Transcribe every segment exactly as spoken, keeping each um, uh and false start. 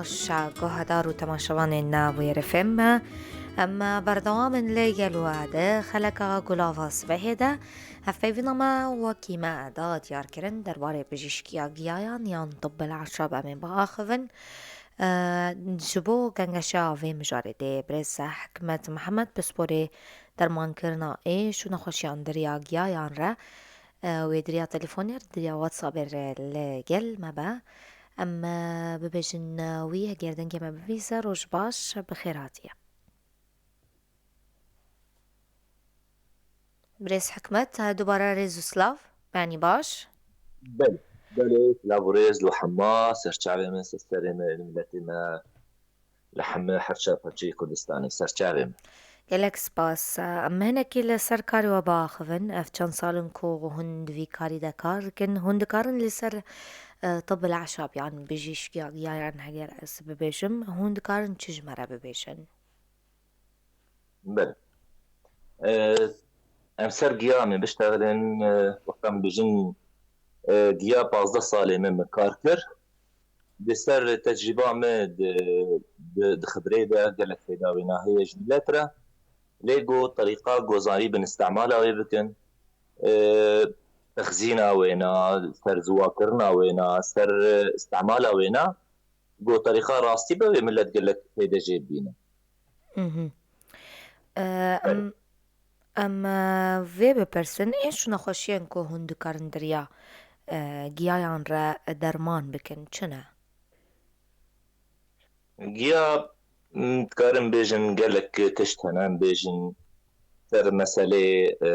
Baş e, guhdar û temaşevanên Navûyê F M. Em berdewam in li gel we di xeleka Gulava Sibehê de. Hevpeyvîna me wekî me da diyar kirin derbarê bijîşkiya giyayan yan tibbel eşab em ê biaxivin. E, ji bo gengeşeya vê mijarê dê birêz Hikmet Mihemed pisporê dermankirina êş û nexweşiyan di riya giyayan re, e, wê di riya telefonê re, di riya WhatsAppê re li gel me be. Em, e, bibêjin, e, wî, heger dengê me bibîse, roj baş, bi xêr hatiye. Birêz Hikmet, e, dubare rêz û silav, benî baş. Belê, belê, silav û rêz li hema serçavê me, ser serê me, li miletê me, li hemî her çar parçeyê Kurdistanê, serçavê me. Gelek spas. Em hinekî li ser karê we biaxivin. Ev çend sal in ku hûn di vî karî de kar dikin. Hûn dikarin li ser, e, tibbel eşab, yan bijîşkiya giyayan, heger ez bibêjim, hûn dikarin çi ji me re bibêjin? Belê. E, em ser giya em ê biştexilin, e, wexta em bêjin, e, giya pazdeh salê min, min kar kir. Di ser tecrîba me di, di, di xibrê de gelek fêda wêna heye ji milet re. Lê ku terîqa ku zarî bin îstemala wê bikin, e, texzîna wêna, ser ziwakirina wêna, ser, e, îstemala wêna, ku terîqa rastî be, wê milet gelek fêde jê bibîne. Mhm. E, Belê. em, em, e, vê bipirsin, êş û nexweşiyên ku hûn dikarin di riya, e, giyayan re derman bikin, çi ne? Giya, m, dikarin bêjin gelek tişt hene, em bêjin ser meselê, e,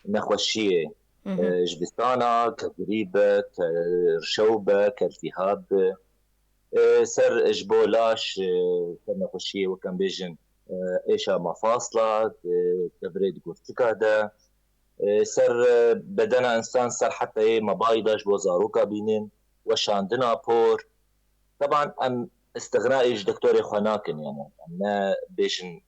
nexweşiyê, Mhm. e, ji bistana, ke grîp be, ke rişew be, ke iltîhab be, e, ser ji bo laş, e, ser nexweşiyê wek em bêjin, e, êşa mafasla, e, kevirê di gurçika de, e, ser, e, bedena însan, ser hetayê mebayî de ji bo zaroka bînin, weşandina por. Teban em îstixnayê ji doktorê xwe nakin, yani em ne bêjin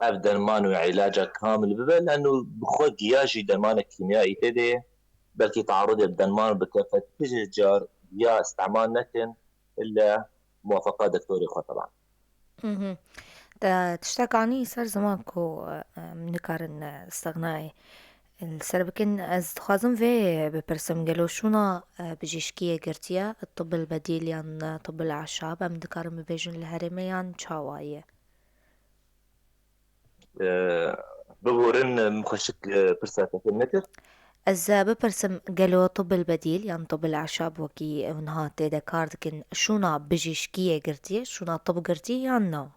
ev derman û îlaca kamil bibe, leno bi xwe giya jî dermanek kîmyayî tê de ye, belkî tearudê bi derman bike, fe tu jî car giya îstemal nekin, illa muwafaqa doktorê xwe teban. Mhm. Te tiştek anî ser ziman ku, e, em nikarin, e, îstixnayê li ser bikin. Ez dixwazim vê bipirsim, gelo şûna, e, bijîşkiyê girtiye, tibil bedîl yan, e, tibil eşab, em dikarin bibêjin li herêmê yan çawa ye? E, biborin, em xweşik, e, pirsa te fêm nekir. Ez, e, bipirsim, gelo tibil bedîl yan tibil eşab wekî ew niha tê de kar dikin, şûna bijîşkiyê girtiye, şûna tib girtiye yan na?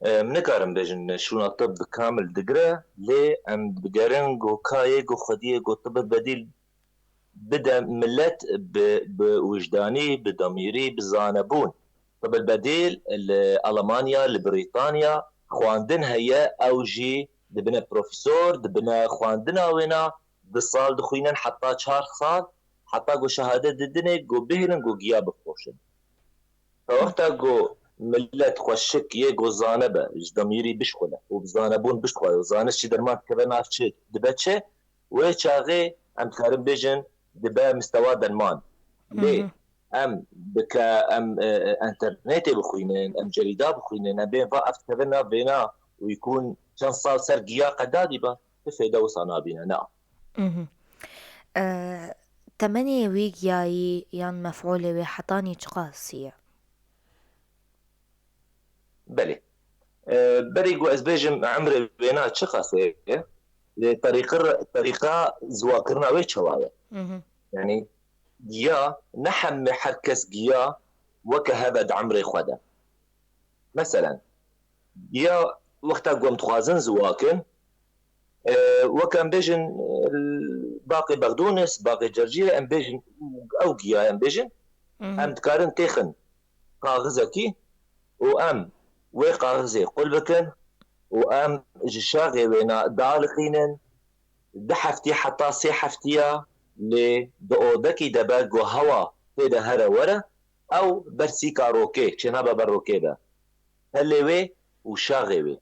Em nikarin bêjin şûna tib bi kamil digire, lê em digerin ku ka yê ku xwediyê ku tibil bedîl bide milet bi, bi wijdanî, bi demîrî, bi zanebûn. Tibil bedîl li Alemanya, li Brîtanya xwendin heye, ew jî dibine profesor, dibine xwendina wêna, du sal dixwînin heta çar sal, heta ku şehadet didinê, ku bihêlin ku giya bifroşin. Wexta ku milet xweşik yê ku zane be, ji demîrî bişxule û bi zanebûn bişxwe û zaniş çi derman dikeve nav çi, dibe çi, wê çaxê em dikarin bêjin dibe mistewa derman. Lê Mhm. em bike, em, e, e, enternetê bixwînin, em cerîda bixwînin, em bên va ev dikeve nav vêna û yekûn çend sal ser giya qedadî be, tu fêde wisa nabîne, na. Mhm. E, temenê wî giyayî yan mef'ûlê wê hetanî çiqasî ye? Belê. E, berî ku ez bêjim emrê wêna çiqasê ye, lê terîqir-, terîqa ziwakirina wê çawa ye? Mhm. Yanî giya, ne hemê her kes giya weke hebe di emrê xwe de. Meselen, giya wexta ku em dixwazin ziwakin, e, wek em bêjin, e, baqê Bexdûnis, baqê Cerciyê, em bêjin, ew giya em bêjin, Mhm. em dikarin têxin kaxizekî û em wê kaxizê qul bikin û em ji şaxê wêna daliqînin, du heftî heta sê heftiya, lê di odekî de be ku hewa tê de here were, ew ber sîka rokê, çênabe ber rokê be. Helê wê û şaxê wê.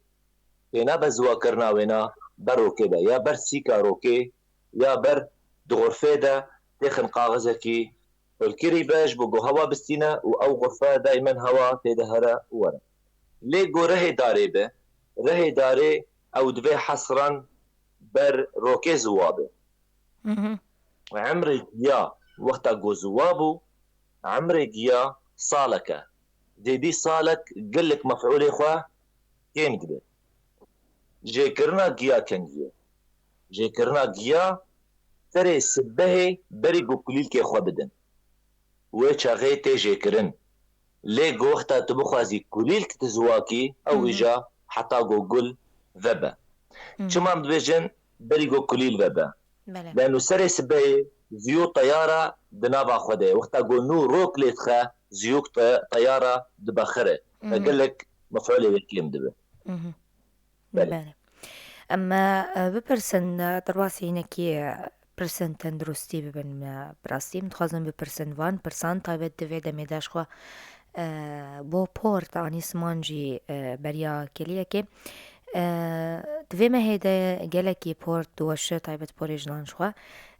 Tênabe ziwakirina wêna ber rokê be, ya ber sîka rokê, ya ber di xurfê de têxin kaxizekî, Xurkirî be ji bo ku hewa bistîne û ew xurfe daimen hewa tê de here û were. Lê ku rihê darê be, rihê darê ew divê hesran ber rokê ziwa be. Emrê giya wexta ku ziwa bû, emrê giya salek e. Dêdî salek gelek mef'ûlê xwe kêm dibe. Jêkirina giya kengî ye. Jêkirina giya serê sibehê berî ku kulîlkê xwe bidin. Wê çaxê tê jêkirin. Lê ku wexta tu bixwazî kulîlk tu ziwakî, ew îja heta ku gul vebe. Çima em dibêjin berî ku kulîl vebe? Belê. Leno serê sibehê ziyû teyara di nava xwe de ye. Wexta ku nû rok lê dixe, ziyûk te-, teyara dibexire. Te gelek mef'ulê wê kêm dibe. Belê. Belê. Em, e, bipirsin, e, derbasî hinekî, e, pirsên tenduristî bibin, e, bi rastî. Em dixwazin bipirsin van pirsan taybet di vê demê de ji xwe, e, bo por te anî siman jî, e, beriya keliyekê. E, di vê mehê de gelekî por diweşe taybet porê jinan ji xwe,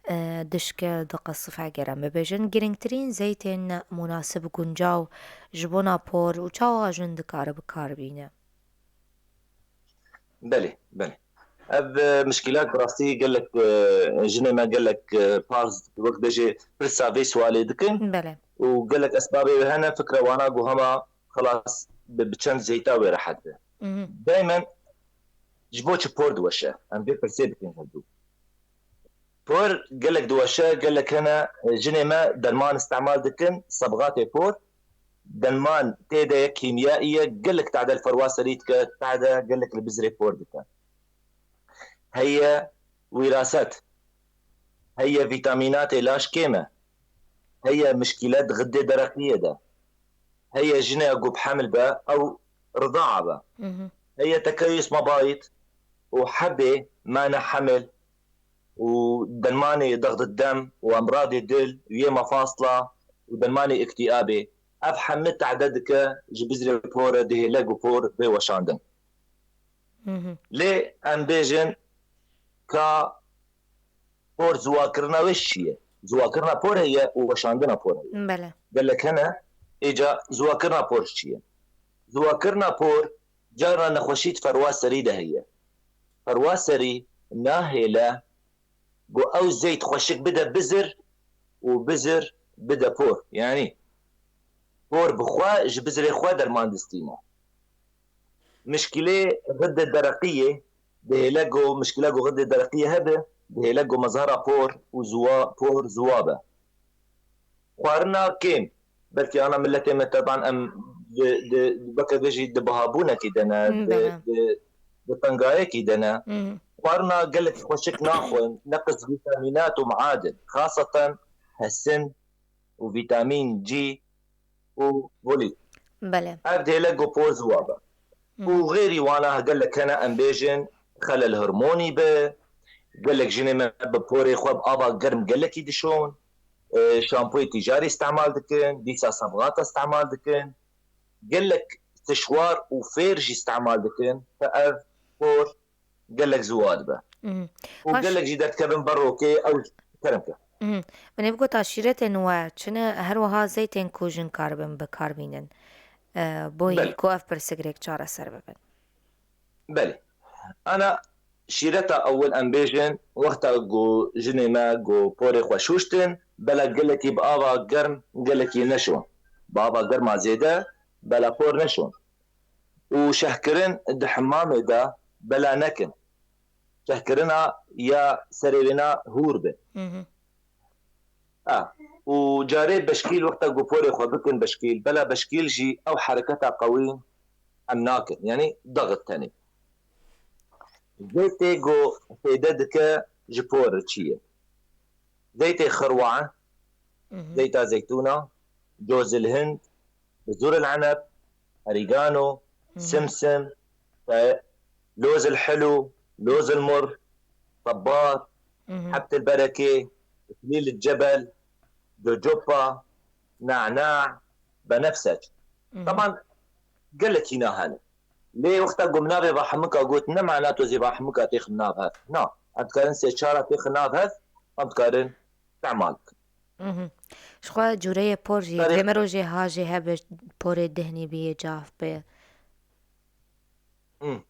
e, dişke diqesif eger em bibêjin. Girîngtirîn zeytên munasib guncaw ji bona por û çawa jin dikare bi kar bîne? Belê, belê. Ev, e, mişkîlat bi rastî gelek, e, jinê me gelek, e, parz wek bêjê pirsa vê sualê dikin. Belê. Û gelek esbabê wê hene, fikra wana ku hema xelas bi, bi çend zeyta wê rehet be. Daimen ji bo çi por diweşe? Em vê pirsê bikin hevdû. Por gelek diweşe, gelek hene, e, jinê me derman îstemal dikin, sebxatê por. Derman tê de ye kîmyayî ye, gelek tade li ferwa serî dike, tade gelek li bizrê por dike. Heye wîraset, heye vîtamînatê laş kêm e, heye mişkîlet xidê dereqiyê de, heye jineya ku bi hemil be ew ridaa be, heye tekeyûs mebayît û hebê mane hemil û dermanê dexdid dem û emradê dil û yê mefasla û dermanê îktîabê. Ev hemî tade dike ji bizrê por e, dihêle ku por bê weşandin. Lê em bêjin ka por ziwakirina wê çi ye? Ziwakirina por heye û weşandina por heye. Belê. Gelek hene, êca ziwakirina por çi ye? Ziwakirina por carna nexweşî di ferwa serî de heye. Ferwa serî nahêle ku ew zeyt xweşik bide bizir û bizir bide por. Yanî por bi xwe ji bizirê xwe derman distîne. Mişkilê xidê dereqiyê dihêle ku, mişkila ku xidê dereqiyê hebe, dihêle ku mezhera por û ziwa, por ziwa be. Xwarina kêm, belkî ana miletê me teban em di, di, weke vê jî di bihabûnekî de ne, di, di, di tengayekî de ne. Xwarina gelek xweşik naxwin, neqis vîtamînat û miadin, xaseten hesin û vîtamîn C û folîk. Belê. Ev dêle ku por ziwa be. Û xêrî wana gelek hene em bêjin xelel hormonî be, gelek jinê me bi porê xwe bi ava germ gelekî dişon, e, şampoyê tîcarî îstemal dikin, dîsa sebxata îstemal dikin, gelek tişwar û fêr jî îstemal dikin, te ev por gelek ziwa dibe. Mhm. Û baş. Gelek jî derdikevin ber rokê ew kerem ke. Mhm. Min ê bigota şîretên we çine, her wiha zeytên ku jin karibin bi kar bînin. E, boyî Belê. Ku ev pirsgirêk çareser bibin. Belê. Ana şîreta ewil em bêjin, wexta ku jinê me ku porê xwe şûştin, bela gelekî bi ava germ gelekî neşon. Bi ava germa zêde bela por neşon. Û şehkirin di hemamê de bela nekin. Şehkirina ya serê wêna hûr be. Mhm. A, û carê beşkîl wexta ku porê xwe bikin beşkîl, bela beşkîl jî ew hereketa qewî em nakin. Yanî dexit tenê. Zeytê ku fêde dike ji por çi ye? Zeytê xirwa, Mhm. Zeyta zeytûna, cozil hind, bizûr el eneb, orîgano, Mhm. simsim, e, loz el hilû, loz el mur, tebbar, Mhm. Hebt el berekê, iklîl el cebel, cocopa, na'na', benefseç. Mhm. Teban gelekî na hene. Lê wexta ku min navê va hemika got, ne mana tu zî va hemika têxin nav hev. Na, em dikarin sê çara têxin nav hev, em dikarin îstemal bikin. Mhm. Ji xwe cûreyê por jî, Tarî- vê mirojê ha jê hebe porê dihnî biyê caf bê. Hmm.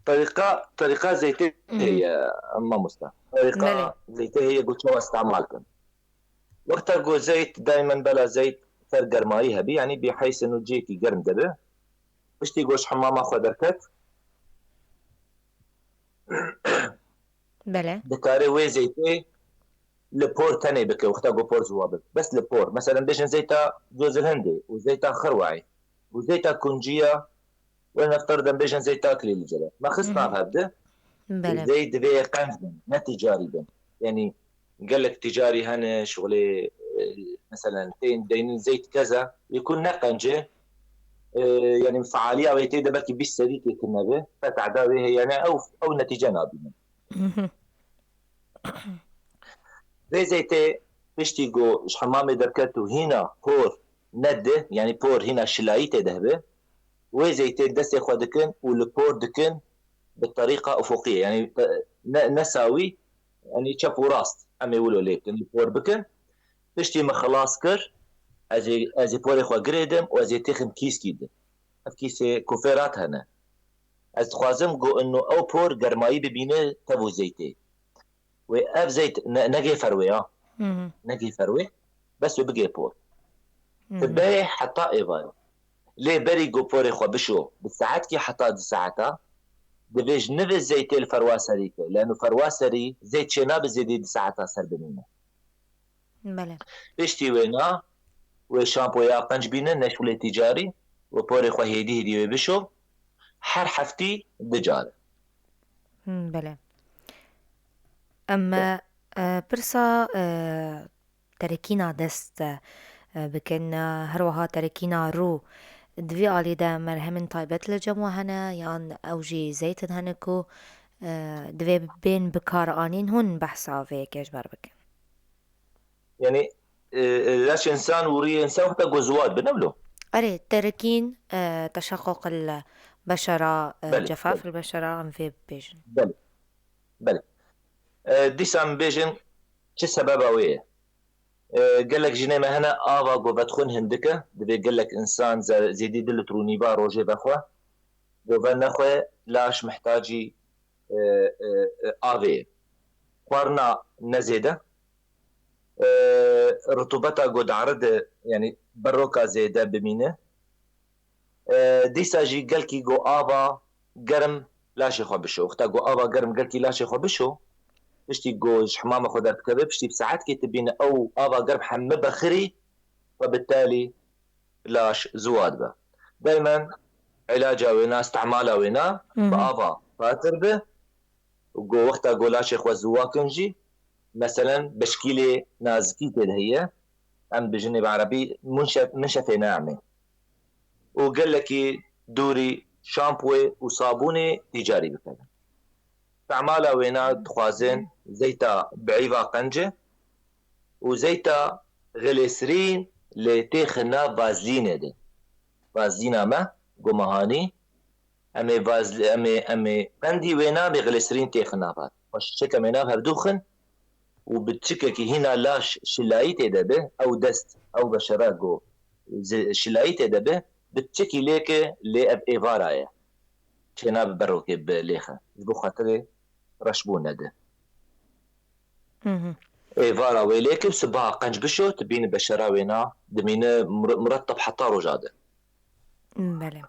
Tarîqa, tarîqa zeytê Mhm. heye, mamosta. Tarîqa Belê. zeytê heye ku çawa istemal kin. Wexta ku zeyt, daimen bela zeyt ser germayî hebî, yanî bî heysin û cihekî germ dibe. Piştî ku ji hemama xwe derket, Belê. dikare wê zeytê li por tenê bike, wexta ku por ziwa be. Bes li por. Meselen bêjin zeyta Cozilhindê û zeyta Xirwayê û zeyta Kunciya, wê nefter de bêjin zeyta Kilîlîcere. Me xist Mhm. nav hevdi. Belê. Zeyt divê qenc bin, ne ticarî bin. Yanî gelek ticarî hene, şixulê, e, meselen, tên deynin zeyt keza, yê ku ne qence, e, yanî fealiya wê tê de belkî bîst serî tê kirine be, fe tehda wê heye, yanî ew, ew netîce nabînin. Mhm. Vê zeytê piştî ku ji hemamê derket û hîna por nedi, yanî por hîna şilayî tê de hebe, wê zeytê destê xwe dikin û li por dikin bi terîqa ufuqiyê, yanî ne, ne sawî, yanî çep û rast em ê wilo lê bikin, li por bikin. Piştî min xilas kir, ez ê, ez ê porê xwe girêdim û ez ê têxim kîskî di. Ev kîsê kufêrat hene. Ez dixwazim ku ino ew por germayî bibîne tev û zeytê. Wê ev zeyt ne, negê ferwê ya. Mhm. Negê ferwê. Bes wê bigê por. Mhm. Dibê heta êvarê. Lê berî ku porê xwe bişo, bi saetkî heta du saeta, divê ji nivê zeytê li ferwa serî ke. Leno ferwa serî zeyt çênabe zêdî du saeta ser bimîne. Belê. Piştî wêna, wê şampoya qenc bîne, ne şûlê tîcarî, wê porê xwe hêdî hêdî wê bişo. Her heftî du care. Hmm, belê. Em, e, e, pirsa, e, terekîna dest, e, bikin, e, her wiha terekîna rû. Di vî alî de merhemin taybet li cem we hene, yan ew jî zeytin hene ku, e, divê bên bikaranîn, hûn behsa vê yekê ji ber bikin. Yanî, e, e, leş însan û rûyê însan wexta ku ziwar bin, ne wilo? Erê, terekîn, e, teşequq il beşera, e, Belê, cefaf belê. il beşera, em vê bibêjin. Belê, belê. E, dîsa em bêjin çi sebeba wê ye? E, gelek jinê me hene ava ku vedixwin hindik e, divê gelek însan ze-, zêdî du litr û nîva rojê vexwe. Ku ve nexwe, laş mihtacî, e, e, e, avê ye. Xwarina ne zêde. E, rutubeta ku diaride, yanî beroka zêde bimîne. E, dîsa jî gelkî ku ava germ laşê xwe bişo. Wexta ku ava germ gelkî laşê xwe bişo, piştî ku ji hemama xwe derdikeve, piştî bi saetkê tu bîne ew ava germ hemî bexirî, we bi telî laş ziwa dibe. Daimen îlaca wêna, istimala wêna bi Mhm. ava fatir be. Û go wexta go laşê xwe ziwa kin jî, meselen, beşkîlê nazikî tê de heye, em bijinê bi erebî munşef-, minşefê name. Û gelekî dûrî şampoyê û sabûnê tîcarî bikevin. Temala wêna dixwazin zeyta biîva qence û zeyta gilêsirîn lê têxin nav vazlînê de. Vazlîna me, go mehanî, em ê vaz-, em ê, em ê qendî wêna bê gilêsirîn têxin nav hat. Xweş çik em ê nav hevdû xin û bi çikekî hîna laş şilayî tê de be, ew dest, ew beşera go zi-, şilayî tê de be, bi çikî lê ke lê ev êvara ye. Çênabe berokê bi lêxe. Ji bo xatirê reşbûn nede. Mhm. Êvara wê lê ke sibaha qenc bişo, tu bînî beşera wêna, dimîne mur-, muretteb heta roja de. Belê.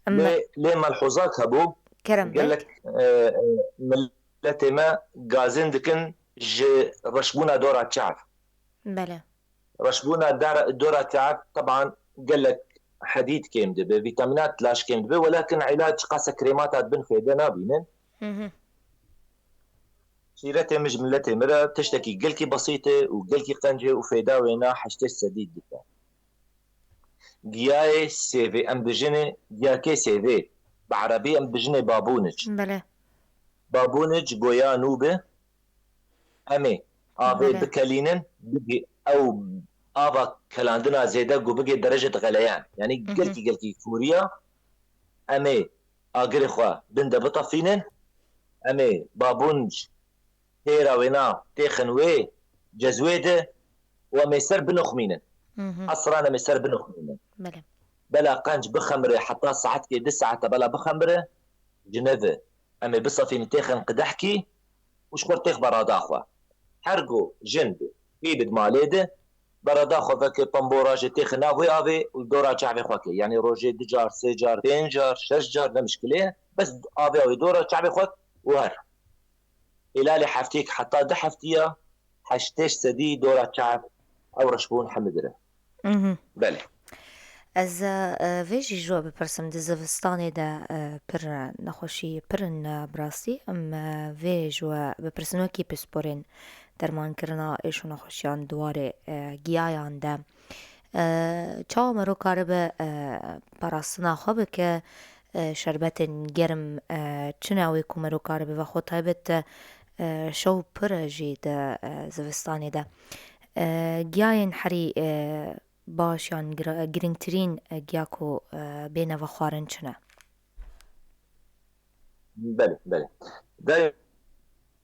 Em Lê, lê melhûzak hebû, Kerem bek. gelek, e, e, miletê me gazin dikin ji reşbûna dora çav. Belê. Reşbûna dar-, dora çav, teban gelek hedîd kêm dibe, vîtamînat laş kêm dibe, welakin îlac qase krêmata di bin fêde nabînin. Mhm. Şîretê min ji miletê min re tiştekî gelkî besît e û gelkî qenc e û fêda wêna heştê sedî dike. Giyayê sêvê, em bijinê giyakê sêvê, bi erebî em bijinê babûnic. Belê. Babûnic goya nû bi, em ê avê Belê. bikelînin, bigê ew ava kelandina zêde ku bigê derece digeleyan. Yanî Mhm. gelkî gelkî kûriya, em ê agirê xwe bin de bitefînin, em ê babûnc têra wêna têxin wê cezwê de, û em ê ser binoxmînin. Hı hı. Esran em ê ser binoxmînin. Belê. Bela qenc bixemire heta saetkê du saete bela bixemire, ji neve em ê bisefînin têxin qidehkî û ji xwe têx berada xwe. Her go jin bi, pî bi di malê de, berada xwe veke pembora jê têxin nav wê avê û dora çavê xwe ke. Yanî rojê du car, sê car, pênc car, şeş car ne mişkilê ye. Bes avê avê dora çavê xwe û her. Hêlalê heftêk heta du heftiya heştê sedî dora çav ew reşbûn hemî dire. Mhm. Belê. Ez, e, vê jî ji we bipirsim, di zivistanê de, e, pir nexweşî pir in, e, bi rastî. Em, e, vê ji we bipirsin wekî pisporên dermankirina êş û nexweşiyan di warê, e, giyayan de. E, çawa mero karibe, e, parastina xwe bike, e, şerbetên germ, e, çi ne wê ku mero karibe ve xwe taybet, e, şew pir e jî di, e, zivistanê de. E, giyayên herî, e, baş yan gira-, girîngtirîn, e, giya ku, e, bêne vexwarin çi ne? Belê, belê. Dayê,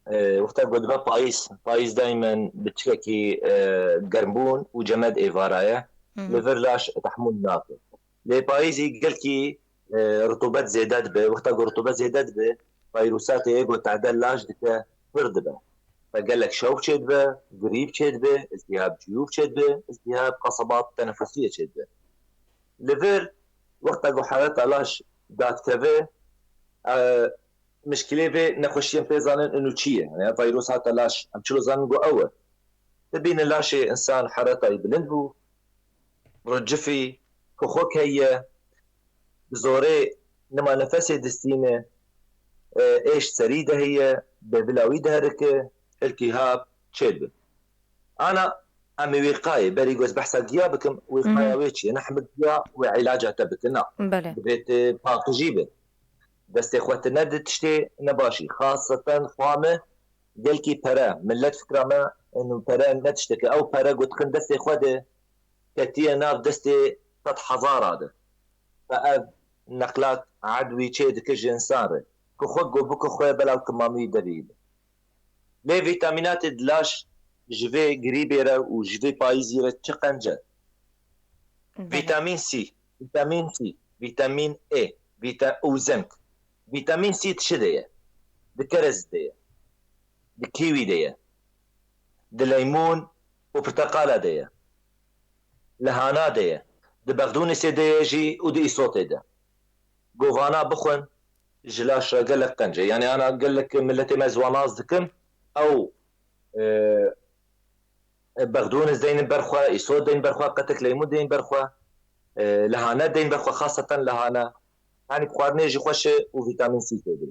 e, wexta ku dibe payîz, payîz daymen bi çikekî, e, germbûn û cemed êvara ye. Hı hı. Li vir laş tehmûl nake. Lê payîzî gelkî, e, rutubet zêde dibe. Wexta ku rutubet zêde dibe, vayrûsatê yê ku tade laş dike, pir dibe. Ve gelek şewk çêdibe, grîp çêdibe, iltihab ciyûf çêdibe, iltihab qesebat tenefusiyê çêdibe. Li vir, wexta ku hereta laş dadikeve, e, mişkilê vê nexweşiyên pê zanin û çi ye? Yani, vayrûsata laş, em çilo zanin ku ew e. Dibînin laşê însan heretayî bilind bû, ricifî, kixok heye, bi zorê nima nefesê distîne, e, êş serî de heye, bêvila wî diherike, iltihab çêdibe. Ana em ê wîqayê, berî ku ez behsa giya bikim, wîqaya Hı hı. wê çi ye? Ne hemik giya wê îlaca te bike, na. Belê. Divê tu paqijî be. Destê xwe tu nede tiştê nebaşî. Xaseten xwe me gelkî pere, millet fikra me, eno pere ne tiştek e. Ew pere ku dixin destê xwe de, ketiye nav destê sed hezara de. Ve ev neqlat edwî çê dike ji însan re. Ku xwe ku bike xwe belav ku mamî derî be. Lê vîtamînatê di laş ji vê grîbê re û ji vê payîzî re çi qenc e? Belê. Vîtamîn C, vîtamîn C, vîtamîn E, vîta-, û zink. Vîtamîn C di çi de ye? Di kerez de ye. Di kîwî de ye. Di leymûn û pirteqala de ye. Li hana de ye. Di bexdûnisê de ye jî û di îsotê de. Govana bixwin ji laş re gelek qenc e. Yani ana gelek milletê me ziwanaz dikim. Ew, e, bexdûnis deynin ber xwe, îsot deyn ber xwe, qetek leymûn deyn ber xwe, e, lihane deyn ber xwe, xaseten lihane. Yanî xwarinê jî xweş e û vîtamîn C tê de.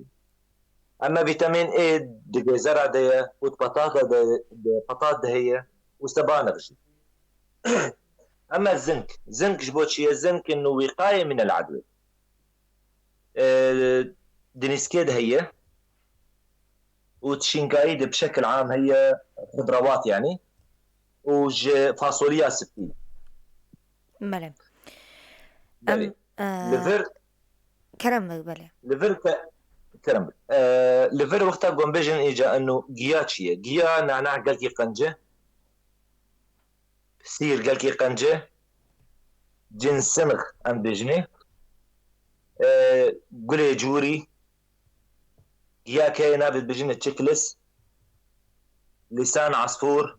Ema vîtamîn E di gêzera de ye û di petata de, di petat de heye û sebanix jî. Ema zink, zink ji bo çi ye? Zink in wîqayê min el adwê. E, di nîskê de heye û di şînkayî de bi şekil am heye, xudrawat yanî, û ji fasoliya spî. Belê. Belê. Em, e, Li vir kerem bik, belê. Li vir ke-, kerem bik. E, li vir wexta ku em bêjin îca eno giya çi ye? Giya nana gelkî qenc e. Sîr gelkî qenc e. Cinsinx em dibêjinê. E, gulê cûrî. Giya keyê navê dibêjinê çiklis. Lîsan asfûr.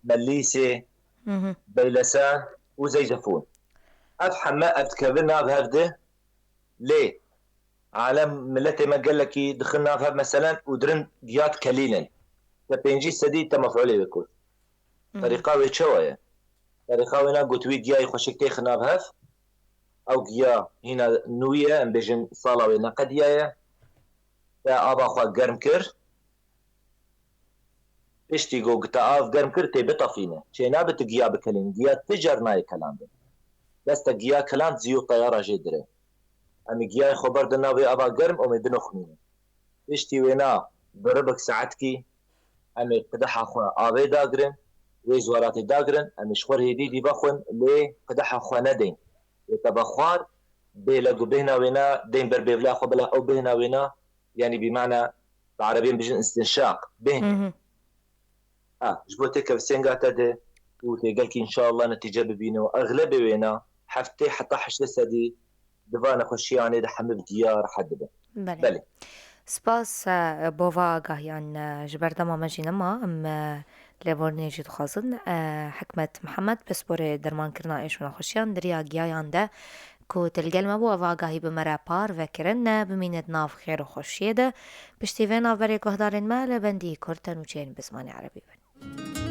Melîsê. Hı hı. Beylesa û zeyzefûn. Ev heme ev dikevin nav hev de. Lê alem, miletê me gelekî dixin nav hev meselen û dirin giya dikelînin. Te pêncî sedî te mef'ulê wê kurt. Mhm. Terîqa wê çawa ye? Terîqa wê na gotwî giyayê xweşik têxin nav hev. Ew giya hîna nû ye, em bêjin sala wê neqediyaye. Te ava xwe germ kir. Piştî ku te av germ kir, tê bitefîne. Çênabe tu giya bikelîn. Giya ti car nayê kelandin. Bes te giya keland, zî û teyara jê dire. Em ê giyayê xwe berdin navê ava germ, em ê binoxmînin. Piştî wêna bi ribik saetkî em ê qideha xwe avê dagirin, wê ziwaratê dagirin, em ê ji xwe hêdî dî vexwin, lê qideha xwe nedên. Wê te vexwar, bêle ku bêhna wêna, dên ber bêvla xwe, bila ew bêhna wêna, yanî bîmana bi erebî em bijin istinşaq, bêhn. Mhm. Ha, ji bo têkeve sênga te de, û tê gelkî înşallah netîce bibîne û exlebê wêna heftê heta heştê sedî di va nexweşiyanê de hemî bi diya rehet dibin. Belê. Belê. Spas, e, bo va agahiyan, e, ji berdema me jî nema, em, e, lêborînê jî dixwazin. E, Hikmet Mihemed, pisporê dermankirina êş û nexweşiyan di riya giyayan de ku til gel me bû, ev agahî bi me re parve kirin. E, bimîne di nav xêr û xweşiyê de. Piştî vê navberê guhdarên me li bendî kurte nûçeyên bi zimanê erebî bin.